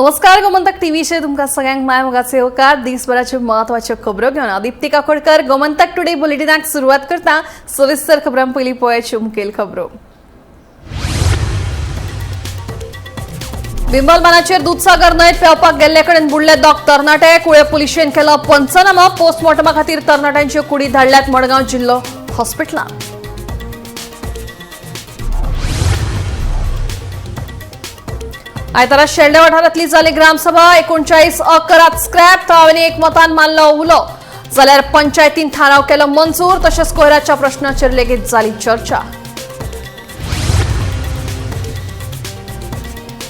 नमस्कार, गोमंतक टीव्हीचेर तुमकां सगळ्यांक माय मोगाचे येवकार. दिसभराच्यो म्हत्वाच्यो खबरो घेवन हांव दीप्ती काकोडकर गोमंतक टुडे बुलेटिनाक सुरवात करता. सविस्तर खबरां पयलीं पळयाच्यो मुखेल खबरो. बिंबलमानाचेर दुदसागर न्हंयत पेंवपाक गेल्ले कडेन बुडले दोग तरणाटे. कुळे पुलिशेन केलो पंचनामो. पोस्टमॉर्टमा खातीर तरणाट्यांच्यो कुडी धाडल्यात मडगांव जिल्लो हॉस्पिटलांत. आयतारा शेल्डे वाठारांतली जाली ग्रामसभा. 39 अकरात स्क्रॅप. थळाव्यांनी एकमतान मारलो उलो, जाल्यार पंचायतीन थाराव केलो मंजूर. तशेंच कोयराच्या प्रश्नाचेर लेगीत जाली चर्चा.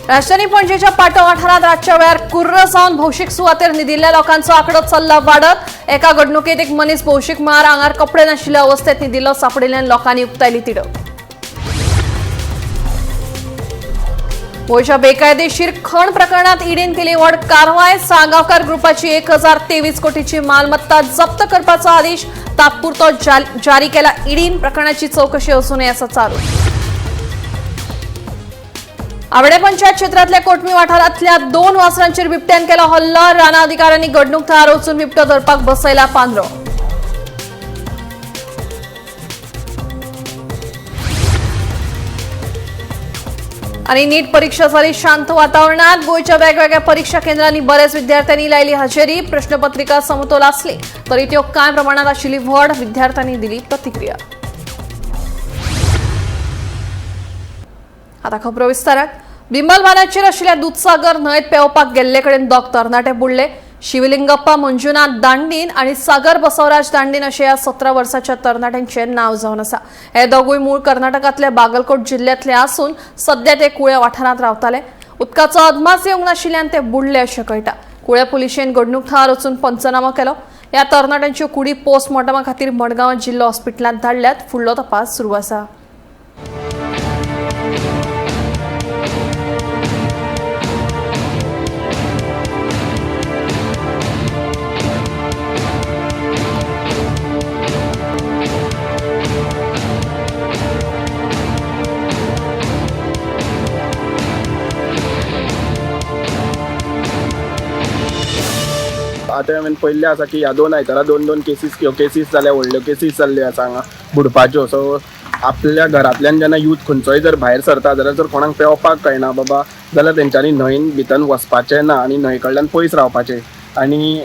राजधानी पणजेच्या पाटो वाठारांत रातच्या वेळार कुर्र जावन भौशीक सुवातेर न्हिदिल्ल्या लोकांचो आंकडो चल्ला वाडत. एका घडणुकेत एक मनीस भौशीक मळार आंगार कपडे नाशिल्ल्या अवस्थेत न्हिदिल्लो सापडिल्ल्यान लोकांनी उक्तायली तिडक. गोंयच्या बेकायदेशीर खण प्रकरणात ईडीन केली व्हड कारवाय. साळगांवकार ग्रुपाची 1023 कोटीची मालमत्ता जप्त करपाचो आदेश तात्पुरतो जारी केला ईडीन. प्रकरणाची चौकशी अजूनही आसा चालू. आवडे पंचायत क्षेत्रांतल्या कोटमी वाठारांतल्या 2 वासरांचेर बिबट्यान केला हल्लो. राना अधिकाऱ्यांनी घडणूक थळार वचून बिबटो धरपाक बसयला पांदरो. आणि नीट परीक्षा झाली शांत वातावरणात. गोंयच्या वेगवेगळ्या परीक्षा केंद्रांनी बऱ्याच विद्यार्थ्यांनी लायली हजेरी. प्रश्नपत्रिका समतोल असली तरी त्यो कांय प्रमाणात आशिल्ली व्हड. विद्यार्थ्यांनी दिली प्रतिक्रिया. आता खबरो विस्तारात. बिंबलबानाचेर आशिल्ल्या दुदसागर न्हंयत पेंवपाक गेल्ले कडेन दोग तरणाटे बुडले. शिवलिंगप्पा मंजुनाथ दांडीन आणि सागर बसवराज दांडीन अशे ह्या 17 वर्साच्या तरणाट्यांचे नांव जावन आसा. हे दोगूय मूळ कर्नाटकांतल्या बागलकोट जिल्ह्यांतले आसून सध्या ते कुळे वाठारांत रावताले. उदकाचो अदमास येवंक नाशिल्ल्यान ते बुडले अशें कळटा. कुळे पुलिशेन घडणूक थळार वचून पंचनामो केलो. ह्या तरणाट्यांच्यो कुडी पोस्टमॉर्टमा खातीर मडगांव जिल्लो हॉस्पिटलांत धाडल्यात. फुडलो तपास सुरू आसा. आतां हांवें पळयल्लें आसा की ह्या 2 आयतारा 2 केसीस ह्यो केसीस जाल्या, व्हडल्यो केसीस जाल्ल्यो आसा हांगा बुडपाच्यो. सो आपल्या घरांतल्यान जेन्ना यूथ खंयचोय जर भायर सरता जाल्यार जर कोणाक पेंवपाक कळना बाबा जाल्यार तेंच्यांनी न्हंयन भितर वचपाचें ना आनी न्हंय कडल्यान पयस रावपाचें. आनी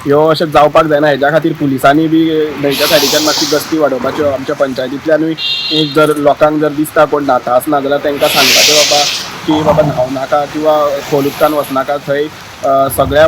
ह्यो अशें जावपाक जायना. हेज्या खातीर पुलिसांनी बी न्हंयच्या सायडीच्यान मातशी गस्ती वाडोवपाच्यो. आमच्या पंचायतींतल्यानूय एक जर लोकांक जर दिसता कोण न्हाता आसना जाल्यार तांकां सांगपाचें बाबा की बाबा न्हांव नाका किंवा खोल उदकान वचनाका. थंय सगळ्या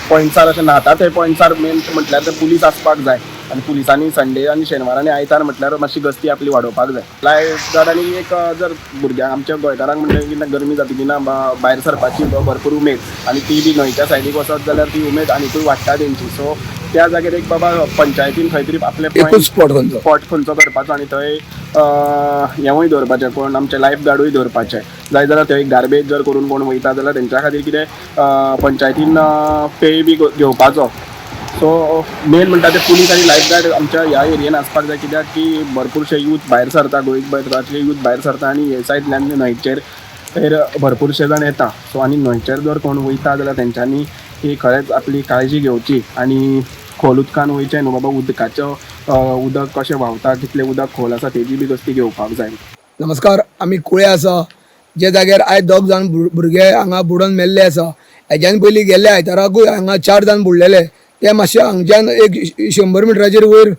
पॉयंट्सार अशें न्हाता थंय पॉयंट्सार मेन म्हटल्यार ते पुलीस आसपाक जाय आनी पुलिसांनी संडे आनी शेनवार आनी आयतार म्हटल्यार मातशी गस्ती आपली वाडोवपाक जाय. लायफ गार्ड आनी एक जर भुरग्यांक आमच्या गोंयकारांक म्हणलें की ना गरमी जातकी ना भायर सरपाची भरपूर उमेद आनी ती बी न्हंयच्या सायडीक वचत जाल्यार ती उमेद आनीकूय वाडटा तेंची. सो त्या जाग्यार एक बाबा पंचायतीन खंय तरी आपले एकूच स्पॉट खंयचो स्पॉट खंयचो करपाचो आनी थंय हेंवूय दवरपाचें, कोण आमचे लायफ गार्डूय दवरपाचे. जाय जाल्यार थंय गार्बेज जर करून कोण वयता जाल्यार तेंच्या खातीर कितें पंचायतीन पे बी घेवपाचो. सो मेन म्हणटा ते पुलीस आनी लायफ गार्ड आमच्या ह्या एरियेन आसपाक जाय, कित्याक की भरपूरशे यूथ भायर सरता, गोंयभरांतले यूथ भायर सरता आनी हे सायडल्यान न्हंयचेर थंय भरपूरशे जाण येता. सो आनी न्हंयचेर जर कोण वयता जाल्यार तेंच्यांनी ही खरेंच आपली काळजी घेवची आनी खोल उदकान वयचें न्हू बाबा. उदकाचो उदक कशें व्हांवता, कितलें उदक खोल आसा तेजी बी गस्ती घेवपाक जाय. नमस्कार, आमी कुळे आसा जे जाग्यार आयज 2 जाण भुरगे हांगा बुडोन मेल्ले आसा. हेज्यान पयलीं गेल्ले आयताराकूय हांगा 4 जाण बुडलेले. ते मातशे हांगच्यान एक 100 मिटराचेर वयर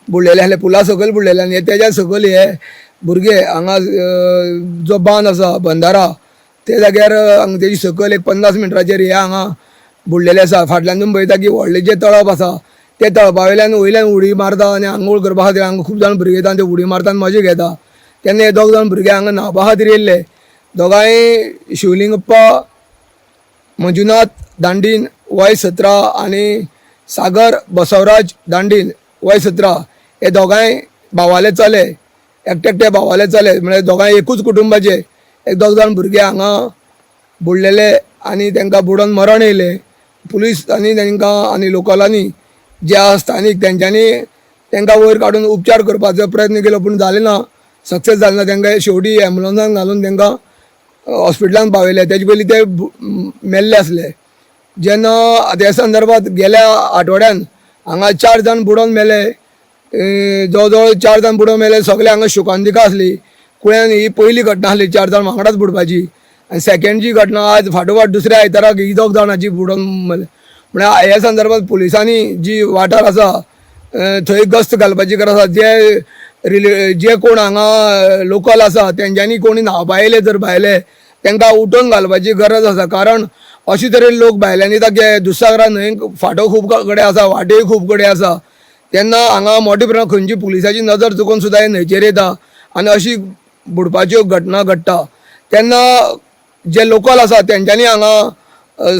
बुडलेले आसले, पुला सकयल बुडलेले. आनी तेज्या सकयल हे भुरगे हांगा जो बांद आसा बंदारा ते जाग्यार हांगा तेजी सकयल एक 50 मिटराचेर हे हांगा बुडलेले आसा. फाटल्यान तुमी पळयता की व्हडलें जें तळप आसा ते तळपा वयल्यान वयल्यान उडी मारता आनी आंघोळ करपा खातीर हांगा खूब जाण भुरगे येता आनी ते उडी मारता आनी मजा घेता. तेन्ना हे 2 जाण भुरगे हांगा न्हांवपा खातीर येयल्ले. दोगांय शिवलिंगप्पा मंजुनाथ दांडीन वय 17 आनी सागर बसवराज दांडीन वय 17 हे दोगांय भावाले चले, एकटे एकटे भावाले चले, म्हळ्यार दोगांय एकूच कुटुंबाचे. एक 2 जाण भुरगे हांगा बुडलेले आनी तांकां बुडोन मरण येयलें. पुलीस आनी तांकां आनी लोकलांनी जे आसा स्थानीक तेंच्यांनी तांकां वयर काडून उपचार करपाचो प्रयत्न केलो, पूण जालें ना, सक्सेस जालें ना. तांकां शेवटी एम्बुलन्सान घालून तांकां हॉस्पिटलान पावयले. तेजे पयलीं ते मेल्ले आसले. जेन्ना त्या संदर्भात गेल्या आठवड्यान हांगा 4 जाण बुडोन मेले, जवळ जवळ 4 जाण बुडोन मेले. सगळे हांगा शोकांतिका आसली. कुळ्यान ही पयली घटना आसली 4 जाण वांगडाच बुडपाची आनी सेकंडची घटना आज फाटोफाट दुसऱ्या आयताराक ही 2 जाणांची बुडोन मेले. म्हळ्यार ह्या संदर्भात पुलिसांनी जी वाठार आसा थंय गस्त घालपाची गरज आसा. जे जे कोण हांगा लोकल आसा तेंच्यांनी कोणी न्हांवपा येयले जर भायले तांकां उठोवन घालपाची गरज आसा. कारण अशे तरेन लोक भायल्यान येता की दुधसागरा न्हंय फांटो खूब कडेन आसा, वाटेय खूब कडेन आसा. तेन्ना हांगा मोठे प्रमाणात खंयची पुलिसाची नजर चुकोवन सुद्दां हे न्हंयचेर येता आनी अशी बुडपाच्यो घटना घडटा. तेन्ना जे लोकल आसा तेंच्यांनी हांगा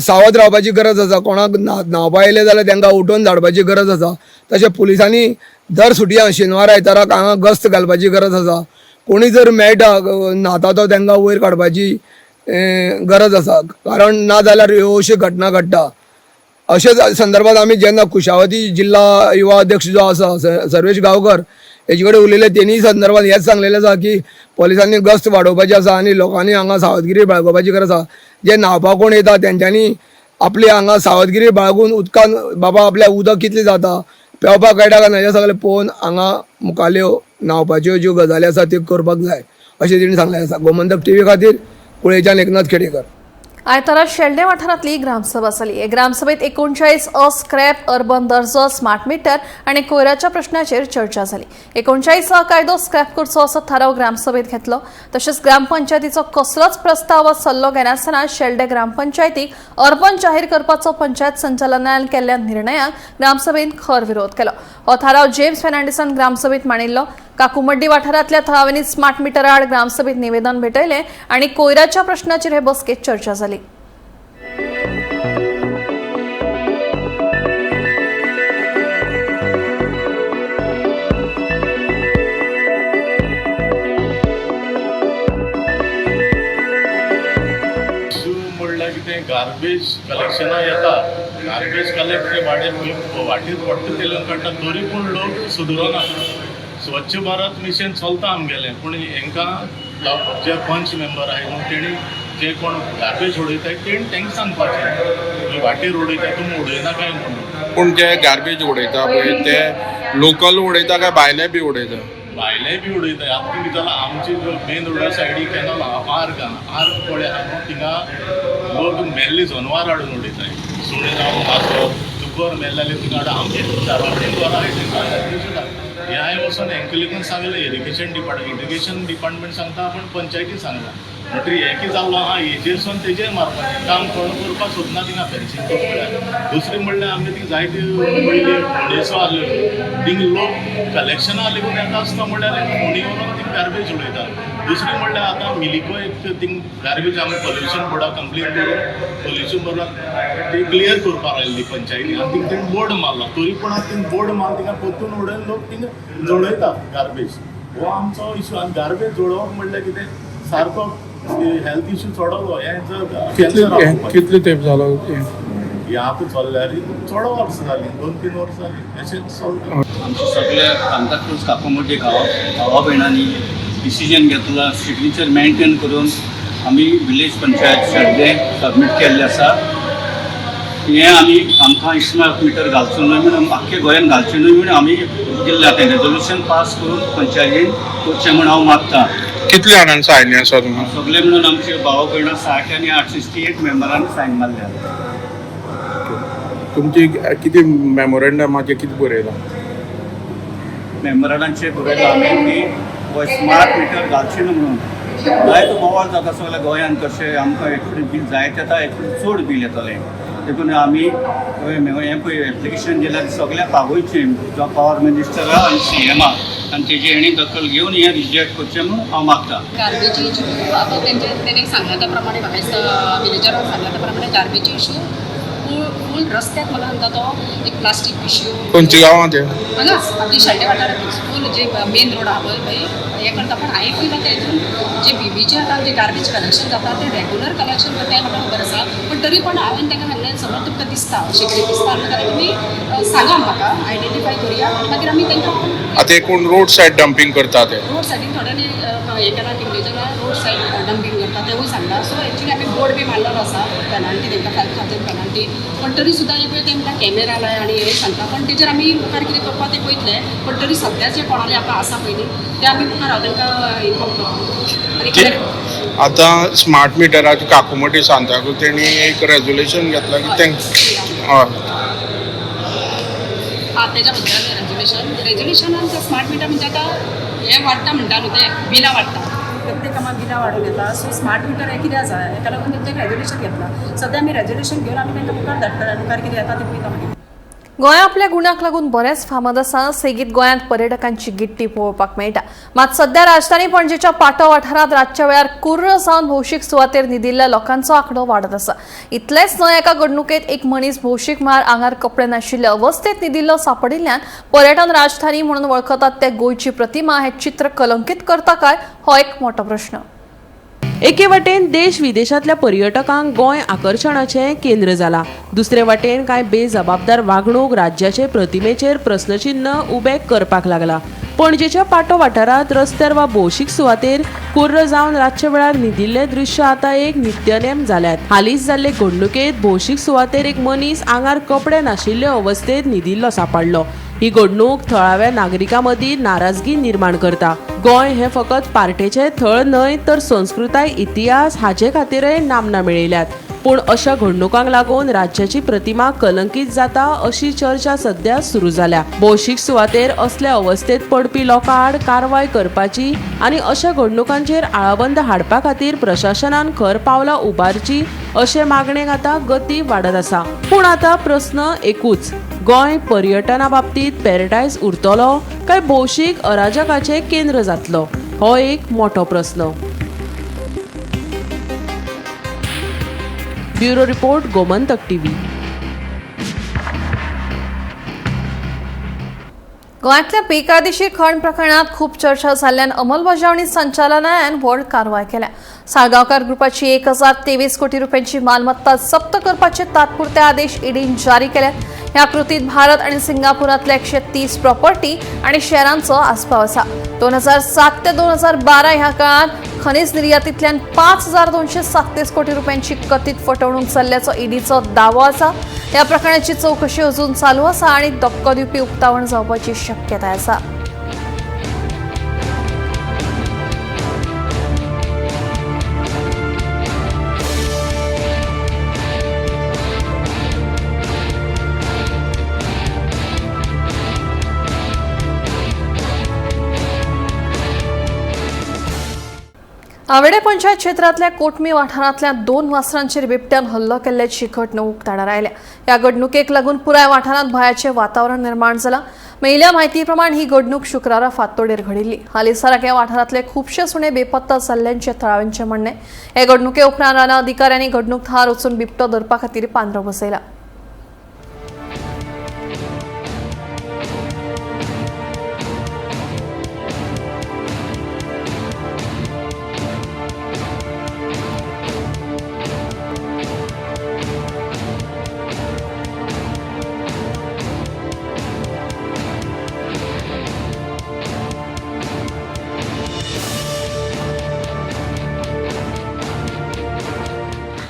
सावध रावपाची गरज आसा. कोणाक न्हांवपा येयले जाल्यार तांकां उठोवन धाडपाची गरज आसा. तशें पुलिसांनी दर सुटयांक शेनवार आयताराक हांगा गस्त घालपाची गरज आसा. कोणी जर मेळटा न्हाता तो तांकां वयर काडपाची गरज आसा. कारण ना जाल्यार ह्यो अश्यो घटना घडटा. अशेच संदर्भात आमी जेन्ना कुशावती जिल्हा युवा अध्यक्ष जो आसा सर्वेश गांवकर हेजे कडेन उलयले, तेणी संदर्भात हेच सांगलेलें आसा की पुलिसांनी गस्त वाडोवपाची आसा आनी लोकांनी हांगा सावधगिरी बाळगोवपाची गरज आसा. जे न्हांवपाक कोण येता तेंच्यांनी आपली हांगा सावधगिरी बाळगून उदकान बाबा आपल्या उदक कितलें जाता पेंवपाक कळटा काय ना हें सगळें पळोवन हांगा मुखाल्यो न्हांवपाच्यो ज्यो गजाली आसा त्यो करपाक जाय अशें तेणी सांगलें आसा. गोमंतक टीव्ही खातीर कुळेच्यान एकनाथ खेडेकर. आयतारा शेल्डें वाठारांतली ग्रामसभा जाली. हे ग्रामसभेत 39 अ स्क्रॅप, अर्बन दर्जो, स्मार्ट मीटर आनी कोयराच्या प्रश्नाचेर चर्चा जाली. 39 अ कायदो स्क्रॅप करचो असो थाराव ग्रामसभेत घेतलो. तशेंच ग्रामपंचायतीचो कसलोच प्रस्ताव वा सल्लो घेनासतना शेल्डें ग्रामपंचायतीक अर्बन जाहीर करपाचो पंचायत संचालनालयान केल्ल्या निर्णयाक ग्रामसभेन खर विरोध केलो. हो थाराव जेम्स फेर्नांडीसान ग्रामसभेत मांडिल्लो. काकुमड्डी वाठारांतल्या थळाव्यांनी स्मार्ट मीटर आड ग्रामसभेत निवेदन भेटयलें आनी कोयराच्या प्रश्नाचेर हे बसकेत चर्चा जाली. इशू म्हणल्यार कितें, गार्बेज कलेक्शना येता, गार्बेज कलेक्ट ते वाटेर पडटा ते लोक काडटा, तरी पूण लोक सुदरना. स्वच्छ भारत मिशन चलता आमगेलें, पूण हेंकां जे पंच मेंबर आहाय न्हू तेणी जे कोण गार्बेज उडयताय तेणी तांकां सांगपाचें वाटेर उडयता तुमी उडयना काय म्हणून. पूण जे गार्बेज उडयता पळय ते लोकल उडयता काय भायले बी उडयता? भायले बी उडयता. आतां कितें जालां, आमचे जो मेन रोडा सायडीक कॅनल आहा, आर्क आहा, आर्क पळय आहा न्हू, थिंगा लोक मेल्ली जनवार हाडून उडयताय, सुणें जावं माजर दुकर मेल्लें जाल्यार थिंगा हाडून आमचे सरावंडींग घरां आहाय तेंकां. हें हांवें वचोन हेंकां लेगून सांगलें इरिगेशन डिपार्टमेंट, इरिगेशन डिपार्टमेंट सांगता पूण पंचायती सांगला. म्हणटकीर हें कितें जाल्लो आहा हेजेरसून तेजेर मारपाचें काम कोण करपाक सोदना थिंगा फेन्सींग करपाक. दुसरें म्हणल्यार आमगे थिंगा जायते पयलीं फोंडेचो आसलेलो, थिंग लोक कलेक्शना लेगून येता आसता म्हणल्यार फोंडी व्हरोन थिंग गार्बेज उडयता. दुसरें म्हणल्यार आतां मिलिको एक थिंग गार्बेज आमी पोल्युशन बोर्डाक कंप्लेन करून पोल्युशन बोर्डाक ती क्लियर करपाक लायल्ली पंचायती आनी थिंग तेणी बोर्ड मारला, तरी पूण आतां थिंग बोर्ड मारून थिंगा परतून उडोवन लोक थिंग जळयता गार्बेज. हो आमचो इशू. आनी गार्बेज जळोवप म्हणल्यार कितें सारको हेल्थ इशू चडलो हें जर कितले तेंप जालो? हें आतां चल्ल्यार चड वर्सां जालीं, 2-3 वर्सां जालीं अशेंच चलता. आमचे सगळे सांताक्रूज काकुमड्डी गांवा भयणांनी डिसिजन घेतला, सिग्नेचर मेंटेन करून आमी विलेज पंचायत शेड्डें सबमीट केल्लें आसा. हें आमी आमकां स्मार्ट मिटर घालचो न्हय म्हणून, आख्खे गोंयान घालचें न्हय म्हणून आमी दिल्लें. तें रेजोल्युशन पास करून पंचायतीन करचें म्हूण हांव मागतां. कितले जाणांनी सायन आसा तुमकां? सगळे म्हणून आमचे भाव भयणां 60 आनी 868 मेंबरांनी सायन मारल्या. तुमची कितें मेमोरेंडमाचेर कितें बरयलां? मेंबरांचे बरयलां आमी की हो स्मार्ट मिटर घालचें न्हय म्हणून. जायतो बोवाळ जाता सगळ्या गोंयांत, तशें आमकां एक फावटी बील जायत येता, एक फावटी चड बील येतलें. देखून आमी हें पळय एप्लिकेशन दिल्यार सगळ्या पावयचें जावं पावर मिनिस्टरा आनी सी एमाक, आनी तेजी हेणी दखल घेवन हें रिजेक्ट करचें म्हणून हांव मागतां. गार्बेज इशू आतां तेंचे तेणे सांगला त्या प्रमाणे, म्हाका विलेजरान सांगला त्या प्रमाणे गार्बेज इशू फूल रस्त्याक मला सांगता तो एक प्लास्टीक पिशव्यो. खंयच्या गांवांत हें? हांगाच आपली शेल्डे वाठारांतूच फूल जे मेन रोड आहा पळय थंय हें करता. पण हांवें पयलां तेजून जे बीबीचे आतां जे गार्बेज कलेक्शन जाता तें रेगुलर कलेक्शन करता हें म्हाका खबर आसा. पण तरी पण हांवें तांकां सांगलें, समज तुमकां दिसता अशें कितें दिसता जाल्यार तुमी सांगा म्हाका, आयडेंटिफाय करुया आनी मागीर आमी तांकां. आतां हे कोण रोड सायड डंपींग करता ते? रोड सायडीन थोड्यांनी हें केलां, विलेजरां रोड सायड डंपींग करता तेवूय सांगला. सो एक्चुली आमी बोर्ड बी मारलेलो आसा पेनाल्टी तांकां 5,000 पेनाल्टी, पण तरी सुद्दां एक वेळ ते म्हणटा कॅमेरा लाय आनी हें सांगता, पण तेजेर आमी मुखार कितें करपा तें पळयतले. पण तरी सद्या जे कोणाले आतां आसा पयलीं ते आमी मुखार हांव तांकां इन्फॉर्म करता. आनी आतां स्मार्ट मिटराची काकुमटी सांताक्रूज तेणी एक रेजोल्युशन घेतला की हय हा तेज्या बद्दल रेजोल्युशन रेजोल्युशनान स्मार्ट मिटर म्हणजे आतां हें वाडटा म्हणटा न्हू तें बिलां वाडटा, प्रत्येक कामाक बिलां वाडून येता. सो स्मार्ट मिटर हें कितें आसा हेका लागून तेंचें रेजोल्युशन घेतलां. सद्या आमी रेजोल्युशन घेवन आमी तांकां मुखार धाडटले, मुखार कितें येता तें पळयता मागीर. गोंय आपल्या गुणाक लागून बरेंच फामाद आसा. सेगीत गोंयांत पर्यटकांची गिट्टी पळोवपाक मेळटा. मात सध्या राजधानी पणजेच्या पाटो वाठारांत रातच्या वेळार कुर्र जावन भौशीक सुवातेर न्हिदिल्ल्या लोकांचो आंकडो वाडत आसा. इतलेंच न्हय, एका घडणुकेंत एक मनीस भौशीक मळार आंगार कपडे नाशिल्ले अवस्थेत न्हिदिल्लो सांपडिल्ल्यान पर्यटन राजधानी म्हणून वळखतात ते गोंयची प्रतिमा हें चित्र कलंकीत करता काय हो एक मोठो प्रश्न. एके वाटेन देश विदेशांतल्या पर्यटकांक गोंय आकर्शणाचें केंद्र जाला, दुसरे वाटेन कांय बेजबाबदार वागणूक राज्याचे प्रतिमेचेर प्रस्नचिन्न उबें करपाक लागला. पणजेच्या पाटो वाठारांत रस्त्यार वा भौशीक सुवातेर कुर्र जावन रातच्या वेळार न्हिदिल्लें दृश्य आतां एक नित्यनेम जाल्यात. हालींच जाल्ले घडणुकेंत भौशीक सुवातेर एक मनीस आंगार कपडे नाशिल्ले अवस्थेंत न्हिदिल्लो सांपडलो. ही घडणूक थळाव्या नागरिकां मदीं नाराजगी निर्माण करता. गोंय हें फकत पार्टेचें थळ न्हय तर संस्कृताय, इतिहास हाचे खातीरय नामना मेळयल्यात. पूण अशा घडणुकांक लागून राज्याची प्रतिमा कलंकीत जाता अशी चर्चा सध्या सुरू जाल्या. भौशीक सुवातेर असल्या अवस्थेत पडपी लोकां आड कारवाय करपाची आनी अशा घडणुकांचेर आळाबंद हाडपा खातीर प्रशासनान खर पावलां उबारची अशे मागणेक आतां गती वाडत आसा. पूण आतां प्रस्न एकूच, गोंय पर्यटना बाबतीत पॅरडायज उरतलो काय भौशीक अराजकाचें केंद्र जातलो, हो एक मोठो प्रस्न. Bureau report, Gomantak TV. गोंयांतल्या बेकायदेशीर खण प्रकरणात खूब चर्चा जाल्ल्यान अंमलबजावणी संचालनालयान व्हड कारवाय केल्या. साळगांवकार ग्रुपाची 1023 कोटी रुपयांची मालमत्ता जप्त करपाचे तात्पुरते आदेश ईडीन जारी केले. ह्या कृतीत भारत आणि सिंगापुरातल्या 130 प्रॉपर्टी आणि शेअरांचो आस्पाव आसा. 2007 ते 2012 ह्या काळात खनिज निर्यातींतल्यान 5237 कोटी रुपयांची कथित फटवणूक जाल्ल्याचो ईडीचो दावो आसा. ह्या प्रकरणाची चौकशी अजून चालू आसा आणि धक्को दिवपी उक्तावण जावपाची शक्यताय आसा. आवेडे पंचायत क्षेत्रांतल्या कोटमी वाठारांतल्या 2 वासरांचेर बिबट्यान हल्लो केल्ल्याची घडणूक उक्ताडार आयल्या. ह्या घडणुकेक लागून पुराय वाठारांत भंयाचें वातावरण निर्माण जालां. मेळिल्ल्या म्हायती प्रमाण ही घडणूक शुक्रारा फांतोडेर घडिल्ली. हालींसराक ह्या वाठारांतले खुबशे सुणे बेपत्ता जाल्ल्यांचें थळाव्यांचें म्हणणें. हे घडणुके उपरांत रानां अधिकाऱ्यांनी घडणूक थळार वचून बिबटो धरपा खातीर पांदरो बसयला.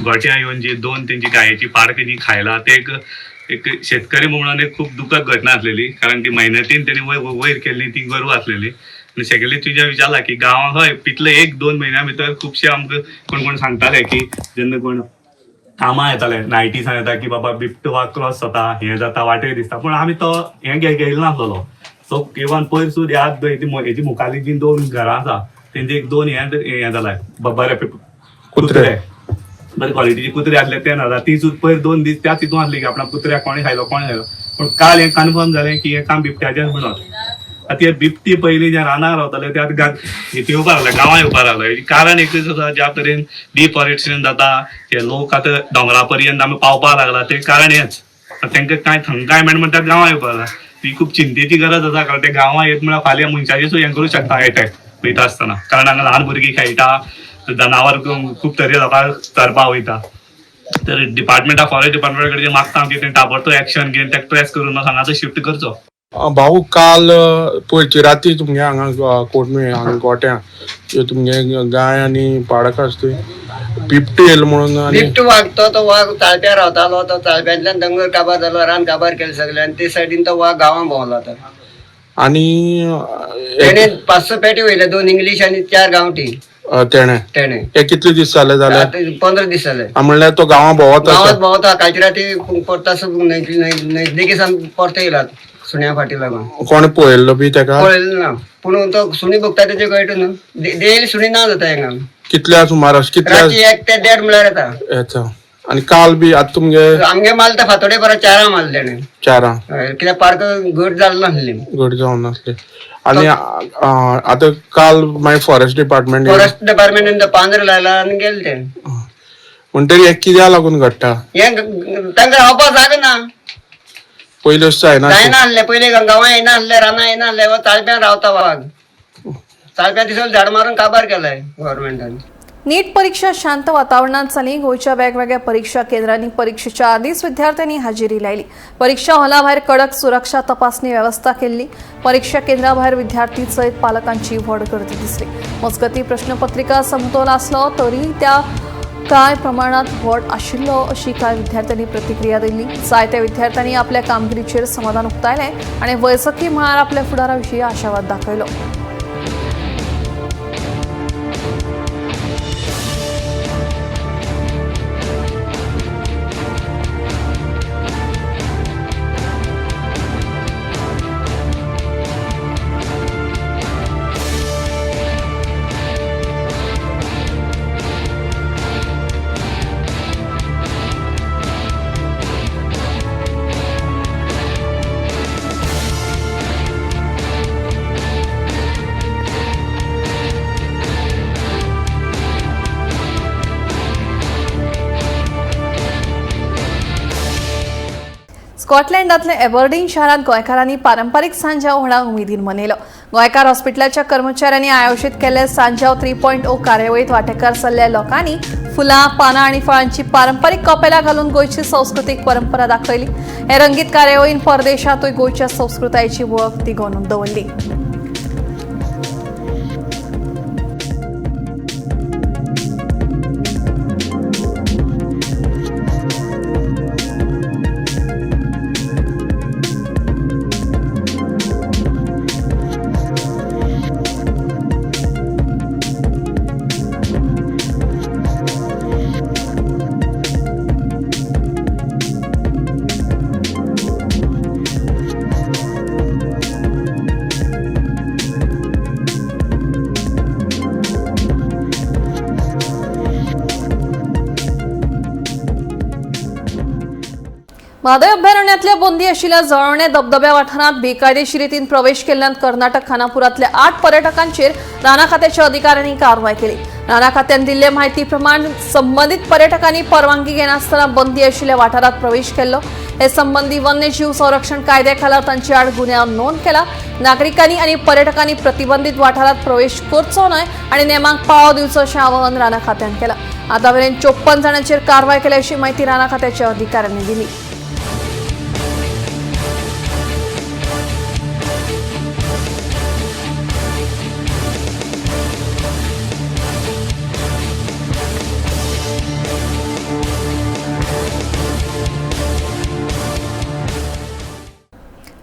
गोट्या येवन जी 2 तेंची गायेची पाडक जी खायला ते एक शेतकरी म्हणून एक खूब दुखद घटना आसलेली, कारण ती मेहनतीन तेणी वयर केल्ली ती गोरवां आसलेली. आनी सेकंडली तुज्या विचारला की गांवांत हय पितले 1-2 म्हयन्या भितर खुबशे आमकां कोण कोण सांगताले की जेन्ना कोण कामां येताले नायटी सांगता की बाबा बिबटो वा क्रॉस जाता, हें जाता, वाटेर दिसता, पूण आमी तो हें घेयला नासलेलो. सो इवन पयर सुद्दां ह्या हेजी मुखाली जी 2 घरां आसा तेंचे 1-2 हें जालां बरे कुत्रे, बरे क्वॉलिटीचे कुत्रे आसले ते ना ती सुद्दां पयर 2 दीस त्याच हितून आसली की आपणा कुत्र्याक कोणें खायलो कोणें खायलो. पूण काल हें कन्फर्म जालें की हें काम बिबट्याचें म्हणून. आतां ते बिबटी पयलीं जे रानां रावताले ते आतां हितून येवपाक लागले, गांवां येवपाक लागले. कारण एकूच आसा, ज्या तरेन डिफॉरेस्टेशन जाता, ते लोक आतां दोंगरा पर्यंत आमी पावपाक लागला, तें कारण हेंच. तांकां कांय थंकाय मेळना म्हणटा गांवां येवपाक लागला. ही खूब चिंतेची गरज आसा, कारण ते गांवां येत म्हळ्यार फाल्यां मनशाचे सुद्दां हें करूं शकता एटॅक वयता आसतना, कारण हांगा ल्हान भुरगीं खेळटा, जनावर खूब तरे लोकांक चरपा वयता. तर डिपार्टमेंटा फॉरेस्ट डिपार्टमेंटा कडेन मागता की तें ताबडतोब एक्शन घेवन ताका ट्रेस करून हांगासर शिफ्ट करचो. भाऊ काल पयरची राती तुमगे हांगा कोटमी हांगा गोट्या तुमगे गाय आनी पाडक आसा ती बिबटी येयलो म्हणून आनी बिबटो वाग तो वाग चाळप्या रावतालो, तो चाळप्यांतल्यान दोंगर काबार जालो, रान काबार केलें सगळें आनी ते सायडीन तो वाग गांवां भोंवलो आतां. आनी तेणे 500 पेटे वयले, 2 इंग्लीश आनी 4 गांवठी. तेणे तेणे हे कितले दीस जाले जाले? 15 दीस जाले. म्हणल्यार तो गांवां भोंवत गांवांत भोंवता. कालची राती परता नजदीकी सावन परते येयला सुण्या फाटी लागून. कोण पळयल्लो बी तेका? पळयलो ना, पूण तो सुणी भोगता तेजे कळटा न्हू. देल सुणी ना जाता हांगा. कितल्या सुमार कितल्या? राती 1 ते 1.5 म्हळ्यार येता. येता. आनी काल बी आतां तुमगे आमगे माल तर फातोडे परत 4 मारले तेणे. 4 कित्याक पार्क घट जाल्लो नासली. घट जावन नासली. आनी आतां काल मागीर फॉरेस्ट डिपार्टमेंट फॉरेस्ट डिपार्टमेंटान पांजर लायला आनी गेले ते. म्हणटरी हें कित्याक लागून घडटा? हें तांकां रावपाक जागा ना. पयलीं अशें जायना जायना आसलें, पयलीं गांवां येना आसलें, रानां येना आसलें. चाळप्यान रावता वाग, चाळप्या दिसोन झाड मारून काबार केलाय गव्हर्मेंटान. नीट परीक्षा शांत वातावरणात झाली. गोंयच्या वेगवेगळ्या परीक्षा केंद्रांनी परीक्षेच्या आदीच विद्यार्थ्यांनी हजेरी लायली. परीक्षा हॉलाभायर कडक सुरक्षा तपासणी व्यवस्था केल्ली. परीक्षा केंद्राभायर विद्यार्थी सयत पालकांची व्हड गर्दी दिसली. मजगती प्रश्नपत्रिका समतोल आसलो तरी त्या कांय प्रमाणात व्हड आशिल्लो अशी कांय विद्यार्थ्यांनी प्रतिक्रिया दिली. जायत्या विद्यार्थ्यांनी आपल्या कामगिरीचेर समाधान उक्तायलें आनी वैजकी मळार आपल्या फुडारा विशीं आशावाद दाखयलो. स्कॉटलंडातल्या एबर्डीन शहरात गोंयकारांनी पारंपरीक सांजाव व्हडा उमेदीन मनयलो. गोंयकार हॉस्पिटलाच्या कर्मचाऱ्यांनी आयोजीत केल्ले सांजाव 3.0 कार्यावळीत वांटेकार जाल्ल्या लोकांनी फुलां, पानां आनी फळांची पारंपरीक कपेलां घालून गोंयची संस्कृतीक परंपरा दाखयली. हे रंगीत कार्यावळीन परदेशांतूय गोंयच्या संस्कृतायेची वळख तिगोवन दवरली. म्हादय अभयारण्यातल्या बंदी आशिल्ल्या जळवणे धबधब्या वाठारांत बेकायदेशीर रितीन प्रवेश केल्ल्यान कर्नाटक खानापुरांतल्या 8 पर्यटकांचेर राना खात्याच्या अधिकाऱ्यांनी कारवाय केली. राना खात्यान दिल्ले म्हायती प्रमाण संबंदीत पर्यटकांनी परवानगी घेनासतना बंदी आशिल्ल्या वाठारांत प्रवेश केल्लो. हे संबंदी वन्यजीव संरक्षण कायद्या खाला तांचे आड गुन्यांव नोंद केला. नागरिकांनी आनी पर्यटकांनी प्रतिबंधित वाठारांत प्रवेश करचो न्हय आनी नेमांक पाळो दिवचो अशें आवाहन राना खात्यान केलां. आतां मेरेन 54 जाणांचेर कारवाय केल्या अशी म्हायती राना खात्याच्या अधिकाऱ्यांनी दिली.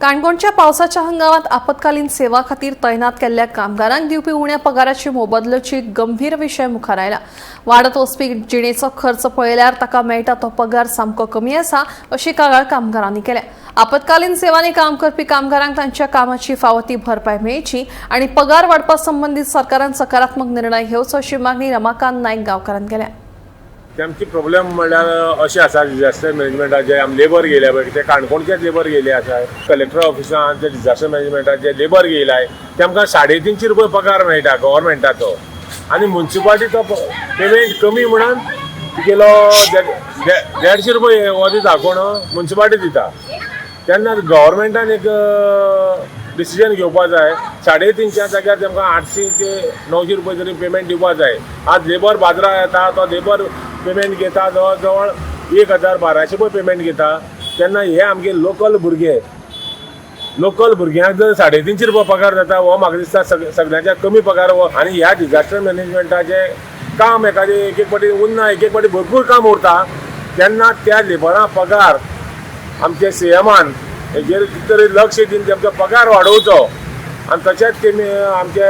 काणकोणच्या पावसाच्या हंगामात आपत्कालीन सेवा खातीर तैनात केल्ल्या कामगारांक दिवपी उण्या पगाराची मोबदल्याची गंभीर विशय मुखार आयला. वाडत वचपी जिणेचो खर्च पळयल्यार ताका मेळटा तो पगार सामको कमी आसा अशी कागाळ कामगारांनी केल्या. आपत्कालीन सेवांनी काम करपी कामगारांक तांच्या कामाची फावो ती भरपाय मेळची आनी पगार वाडपा संबंदीत सरकारान सकारात्मक निर्णय घेवचो अशी मागणी रमाकांत नायक गांवकारान केल्या. आमची प्रॉब्लेम म्हणल्यार अशें आसा, डिजास्टर मॅनेजमेंटाचे आमी लेबर घेयल्या पळय, ते काणकोणचेच लेबर घेयले आसा. कलेक्टर ऑफिसान जे डिजास्टर मॅनेजमेंटाचे लेबर घेयलाय ते आमकां 350 रुपया पगार मेळटा गव्हर्मेंटाचो, आनी मुन्सिपालिटीचो पेमेंट कमी म्हणून तुगेलो 150 रुपया हो दिता कोण मुन्सिपालिटी दिता. तेन्ना गव्हर्मेंटान एक डिसिजन घेवपा जाय, 350 जाग्यार तेमकां 800 ते 900 रुपया तरी पेमेंट दिवपा जाय. आज लेबर बाजारात येता तो लेबर पेमेंट घेता जवळ जवळ 1000-1200 रुपये पेमेंट घेता. तेन्ना हे आमगे लोकल भुरगे लोकल भुरग्यांक जर 350 रुपया पगार जाता हो म्हाका दिसता सगळ्यांच्या कमी पगार हो. आनी ह्या डिझास्टर मॅनेजमेंटाचें काम एखादें एक एक फावटी उरना, एक एक फावटी भरपूर काम उरता, तेन्ना त्या लेबरां पगार आमचे सीएमान हेजेर कितें तरी लक्ष दिवन तेमचो पगार वाडोवचो. आनी तशेंच तेमी आमचे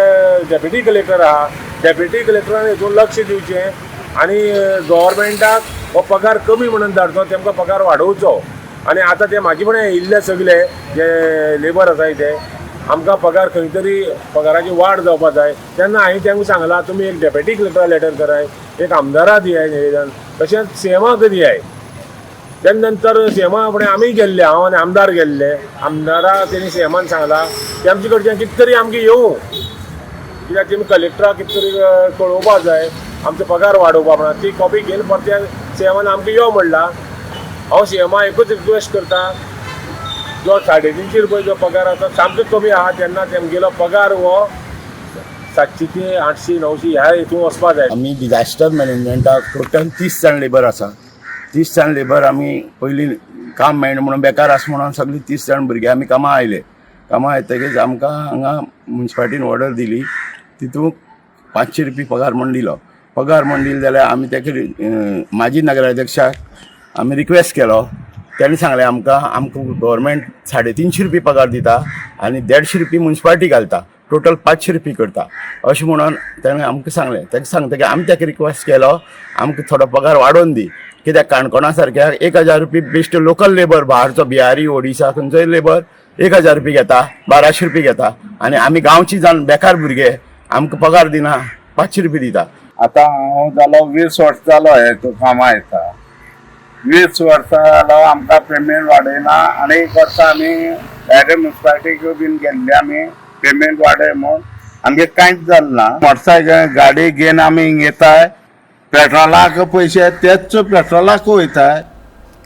डेप्युटी कलेक्टर आहा, डेप्युटी कलेक्टरान हेतून लक्ष दिवचें आनी गव्हर्मेंटाक हो पगार कमी म्हणून धाडचो, तेमकां पगार वाडोवचो. आनी आतां ते म्हाजे फुडें येयल्ले सगळे जे लेबर आसाय ते आमकां पगार खंय तरी पगाराची वाड जावपा जाय. तेन्ना हांवें तांकां सांगलां तुमी एक डेप्युटी कलेक्टरा लेटर कराय, एक आमदारा दियाय निवेदन, तशेंच सीएमाक दियाय. तेन्ना नंतर सीएमा फुडें आमी गेल्ले, हांव आनी आमदार गेल्ले. आमदारा तेणी सीएमान सांगलां की आमचे कडच्यान कितें तरी आमकां येवं, कित्याक तुमी कलेक्टराक कितें तरी कळोवपा जाय आमचो पगार वाडोवपा म्हणून. ती कॉपी घेवन परते सीएमान आमकां यो म्हणलां. हांव सीएमा एकूच रिक्वेस्ट करता, जो 350 रुपया जो पगार आसा सामको कमी आहा, तेन्ना तेमगेलो पगार हो 700 ते 800 900 ह्या हितून वचपा जाय. आमी डिझास्टर मॅनेजमेंटाक टोटल 30 जाण लेबर आसा. 30 जाण लेबर आमी पयलीं काम मेळना म्हणून बेकार आसा म्हणून सगळीं 30 जाण भुरगे आमी कामां आयले. कामां येतकीच आमकां हांगा मुन्सिपालिटीन ऑर्डर दिली, तितूंत 500 रुपया पगार म्हूण दिलो. पगार म्हूण दिलो जाल्यार आमी ताका माजी नगराध्यक्षाक आमी रिक्वेस्ट केलो. तेणें सांगलें आमकां आमकां गव्हर्मेंट 350 रुपया पगार दिता आनी 150 रुपया मुन्सिपालिटी घालता, टोटल 500 रुपया करता अशें म्हणून तेणें आमकां सांगलें. ताका सांगतकीर आमी ताका रिक्वेस्ट केलो आमकां थोडो पगार वाडोवन दी, कित्याक काणकोणा सारक्या 1000 रुपया बेश्ट लोकल लेबर, बाहरचो बिहारी ओडिसा खंयचोय लेबर 1000 रुपया घेता, 1200 रुपया घेता आनी आमी गांवची जावन बेकार भुरगे आमकां पगार दिना, 500 रुपया दिता. आतां हांव जालो 20 वर्सां जालो हे कामां येता, 20 वर्सां जालो आमकां पेमेंट वाडयना. आनी एक वर्सा आमी डायरेक्ट मुन्सिपालिटीक बीन गेल्ले आमी पेमेंट वाडय म्हूण, आमगेर कांयच जालें ना. मोटरसायकल गाडी घेवन आमी हिंग येताय, पेट्रोलाक पयशे तेच पेट्रोलाक वयताय.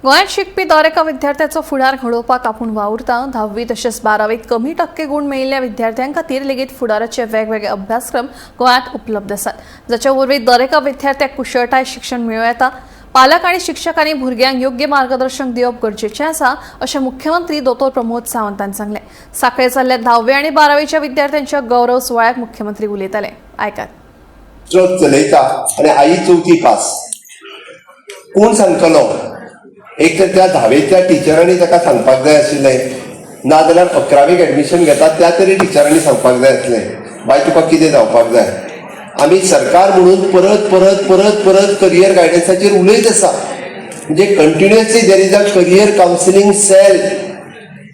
गोंयांत शिकपी दर एका विद्यार्थ्याचो फुडार घडोवपाक आपूण वावुरता. 10वी तशेंच 12वीत कमी टक्के गूण मेळिल्ल्या विद्यार्थ्यां खातीर लेगीत फुडाराचे वेगवेगळे अभ्यासक्रम गोंयांत उपलब्ध आसात, जाचे वरवीं दर एका विद्यार्थ्याक कुशळटाय शिक्षण मेळूं येता. पालक आनी शिक्षकांनी भुरग्यांक योग्य मार्गदर्शन दिवप गरजेचें आसा अशें मुख्यमंत्री दोतोर प्रमोद सावंतान सांगलें. सांखळे जाल्ल्या 10वी आनी 12वीच्या विद्यार्थ्यांच्या गौरव सुवाळ्याक मुख्यमंत्री उलयताले. आयकात. ट्रक चलयता आनी आई 4थी पास. कोण सांगतलो? एक तर त्या 10वेच्या टिचरांनी ताका सांगपाक जाय आशिल्लें, ना जाल्यार 11वीक एडमिशन घेता त्या तरी टिचरांनी सांगपाक जाय आसलें, बाय तुका कितें जावपाक जाय. आमी सरकार म्हणून परत परत परत परत करियर गायडन्साचेर उलयत आसा. म्हणजे continuously there is a career counselling cell.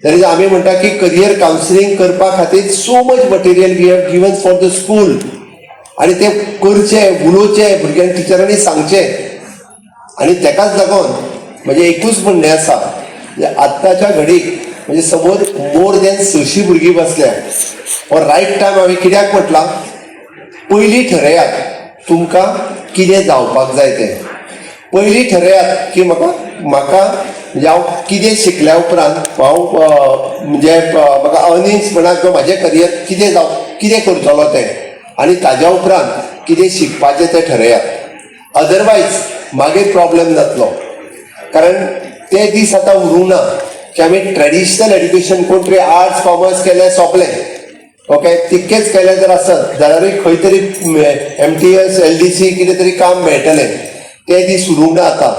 There is आमी म्हणटा की करियर कावन्सिलींग करपा खातीर so much material we have given for the school. आनी ते करचें, उलोवचें, भुरग्यांक टिचरांनी सांगचें. आनी तेकाच लागून म्हणजे एकूच म्हणणें आसा, म्हणजे आत्ताच्या घडीक म्हणजे समोर मोर दॅन 600 भुरगीं बसल्या. हो रायट टायम हांवें कित्याक म्हटलां, पयलीं ठरयात तुमकां कितें जावपाक जाय तें. पयलीं ठरयात की म्हाका म्हाका म्हणजे हांव कितें शिकल्या उपरांत हांव म्हणजे म्हाका अर्निंग्स म्हणा किंवा म्हाजें करियर कितें जावं, कितें करतलो तें, आनी ताज्या उपरांत कितें शिकपाचें तें ठरयात. अदरवायज मागीर प्रॉब्लम जातलो. कारण ते दीस आतां उरूंक ना की आमी ट्रेडिशनल एड्युकेशन कोण तरी आर्ट्स कॉमर्स केलें सोंपलें, ओके, तितकेंच केलें जर आसत जाल्यारूय खंय तरी MTS LDC कितें तरी काम मेळटलें. ते दीस उरूंक ना आतां.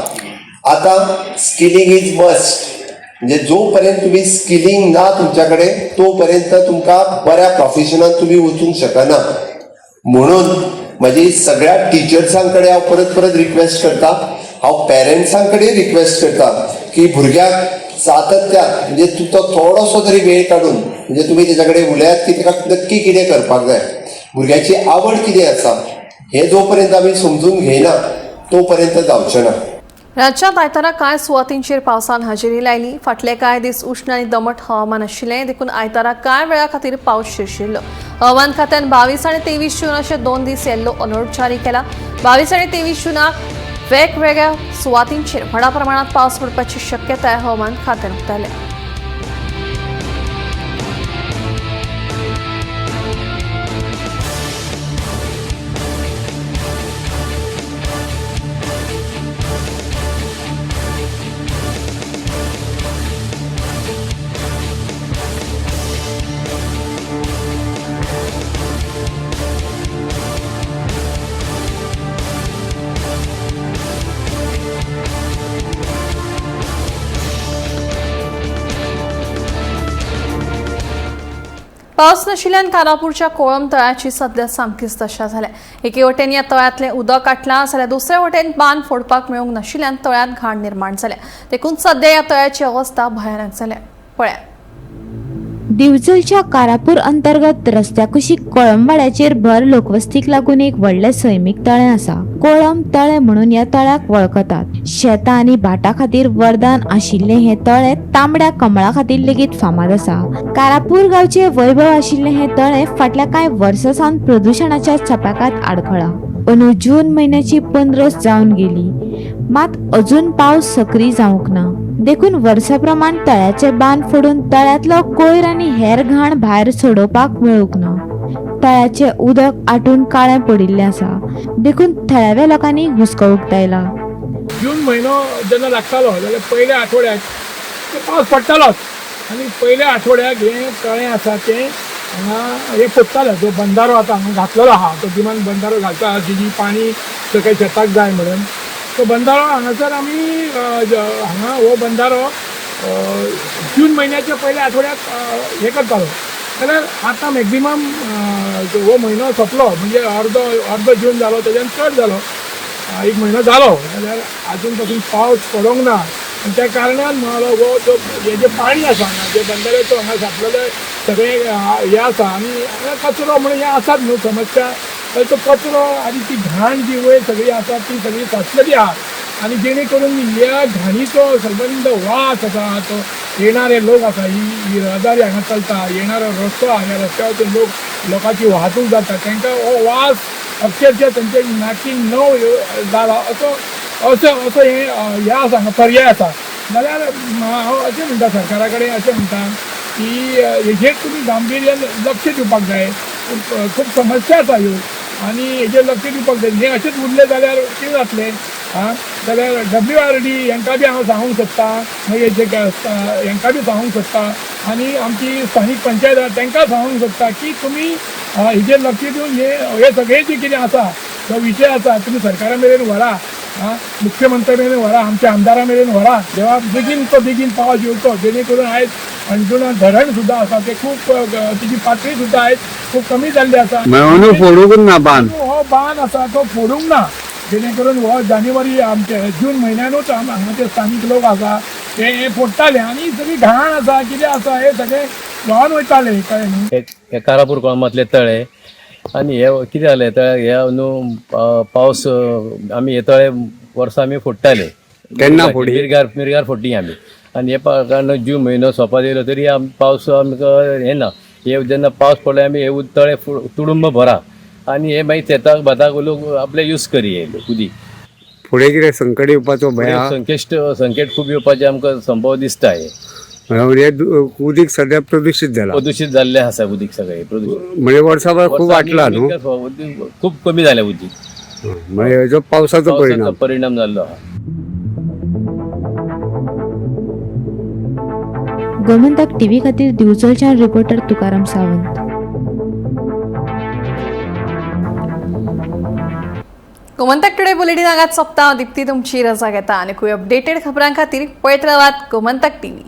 आतां स्किलिंग is must. म्हणजे जो पर्यंत तुमी स्किलिंग ना तुमच्या कडेन तो पर्यंत तुमकां बऱ्या प्रोफेशनान तुमी वचूंक शकना. म्हणून म्हजी सगळ्या टिचर्सां कडेन हांव परत परत रिक्वेस्ट करता, हांव पेरंट्सां कडेन रिक्वेस्ट करता की भुरग्याक सातत्यान म्हणजे तुमचो थोडोसो तरी वेळ काडून म्हणजे तुमी तेच्या कडेन उलयात की ताका नक्की कितें करपाक जाय, भुरग्याची आवड कितें आसा, हें जो पर्यंत आमी समजून घेयना तो पर्यंत जावचें ना. राज्यांत आयतारा कांय सुवातींचेर पावसान हाजेरी लायली. फाटले कांय दीस उश्ण आनी दमट हवामान आशिल्लें, देखून आयतारा कांय वेळा खातीर पावस शिरशिरलो. हवामान खात्यान 22 आनी 23 जून अशे 2 दीस येल्लो अलर्ट जारी केला. 22 आनी 23 जुनाक वेगवेगळ्या सुवातींचेर व्हडा प्रमाणात पावस पडपाची शक्यताय हवामान खात्यान उक्तायल्या. पावस नाशिल्ल्यान कारापूरच्या कोळंब तळ्याची सध्या सामकीच दशा जाल्या. एके वटेन ह्या तळ्यांतलें उदक आटलां जाल्यार दुसरे वटेन बांद फोडपाक मेळूंक नाशिल्ल्यान तळ्यांत घाण निर्माण जाल्या. देखून सध्या ह्या तळ्याची अवस्था भयानक जाल्या. पळया. दिवचलच्या कारापूर अंतर्गत रस्त्याकुशीक कोळंबवाड्याचेर भर लोकवस्तीक लागून एक व्हडलें सैमीक तळें आसा. कोळंब तळें म्हणून ह्या तळ्याक वळखतात. शेतां आनी भाटां खातीर वरदान आशिल्लें हें तळें तांबड्या कमळा खातीर लेगीत फामाद आसा. कारापूर गांवचें वैभव आशिल्लें हें तळें फाटल्या कांय वर्सां सावन प्रदुशणाच्या चपाकात आडखळा. अंदू जून म्हयन्याची 15 जावन गेली, मात अजून पावस सक्रीय जावंक ना. देखून वर्सा प्रमाण तळ्याचे बांद फोडून तळ्यांतलो कोयर आनी हेर घाण भायर सोडोवपाक मेळूंक ना. तळ्याचें उदक आटून काळें पडिल्लें आसा. देखून थळाव्या लोकांनी हुस्को उक्तायला. जून म्हयनो जेन्ना लागतालो जाल्यार पयल्या आठवड्याक पावस पडटालोच आनी पयल्या आठवड्याक हें तळें आसा तें हांगा हें फोडटालें. जो बंदारो आतां हांगा घातलेलो आहा तो गिमान बंदारो घालता जी पाणी सगळ्या शेताक जाय म्हणून तो बंदारो हांगासर आमी हांगा हो बंदारो जून म्हयन्याच्या पयल्या आठवड्याक हें करतालो. जाल्यार आतां मॅक्झिमम हो म्हयनो सोंपलो, म्हणजे अर्दो अर्दो जून जालो, तेज्यान चड जालो, एक म्हयनो जालो, जाल्यार आजून पासून पावस पडोंक ना. आनी त्या कारणान म्हणलो हो जो हें जें पाणी आसा हांगा जे बंदाऱ्याचो हांगा साठलेलें सगळें हें आसा आनी हांगा कचरो म्हणून हें आसात न्हू समस्या, तो कचरो आनी ती घाण जी वयर सगळी आसा ती सगळी साचलेली आहा आनी जेणे करून ह्या घाणीचो संबंद वास आसा तो येणारे लोक आसा, ही येरादारी हांगा चलता, येणारो रस्तो आहा, ह्या रस्त्या वचून लोक लोकांची वाहतूक जाता, तांकां हो वास अक्षरशः तांचे नाकी नव जाला असो असो असो हें हें आसा हांगा पर्याय आसा. जाल्यार हांव अशें म्हणटा सरकारा कडेन अशें म्हणटा की हेजेर तुमी गांभिर्यान लक्ष दिवपाक जाय. खूब समस्या आसा ह्यो आनी हेजेर लक्ष दिवपाक जाय. हें अशेंच उरलें जाल्यार कितें जातलें? आं, जाल्यार WRD हांकां बी हांव सांगूंक सोदता, मागीर जे हांकां बी सांगूंक सोदता आनी आमची स्थानीक पंचायत आसा तांकां सांगूंक सोदता की तुमी हेजेर लक्ष दिवन हे सगळें जें कितें आसा तो विशय आसा तुमी सरकारा मेरेन व्हरा, आं, मुख्यमंत्री मेरेन व्हरा, आमच्या आमदारा मेरेन व्हरा. जेव्हा बेगीन तो बेगीन पावस येवचो जेणे करून आयज अंजुणा धरण सुद्दां आसा ते खूब तिची पातळी सुद्दां आयज खूब कमी जाल्ली आसा. फोडूंक ना बांद, हो बांद आसा तो फोडूंक ना, जेणे करून हो जानेवारी आमचे जून म्हयन्यानूच हांगाचे स्थानीक लोक आसा ते हे फोडटाले आनी सगळी घाण आसा कितें आसा हे सगळें व्हांवन वयताले, कळ्ळें न्हू. हे कारापूर कोळंबांतले तळे आनी हे कितें जालें तळे हे न्हू पावस आमी हे तळे वर्सां आमी फोडटाले. केन्ना फोडी? मिरगार फोडली आमी आनी हे कारण जून म्हयनो सोंपात येयलो तरी पावस आमकां येना. हे जेन्ना पावस पडलो आमी हे तळे तुडुंब भरा आनी हे मागीर शेताक भाताक लोक आपले यूज करी हे उदीक. फुडें कितें संकट येवपाचो भंय? संकट खूब येवपाचें आमकां संभव दिसता. हे उदीक सद्या प्रदुशीत जाला, प्रदुशीत जाल्लें आसा उदीक सगळें प्रदुशीत, म्हणजे वर्साभर खूब वाटला न्हू, खूब कमी जालें उदीक, म्हणजे हेजो पावसाचो परिणाम जाल्लो आहा. गोमंतक टीव्ही खातीर दिवचलच्यान reporter Tukaram Sawant. Gomantak today bulletin हांगाच सोंपता. दीप्ती तुमची रजा घेता आनी खूब अपडेटेड खबरां खातीर पळयत रावात गोमंतक टीव्ही.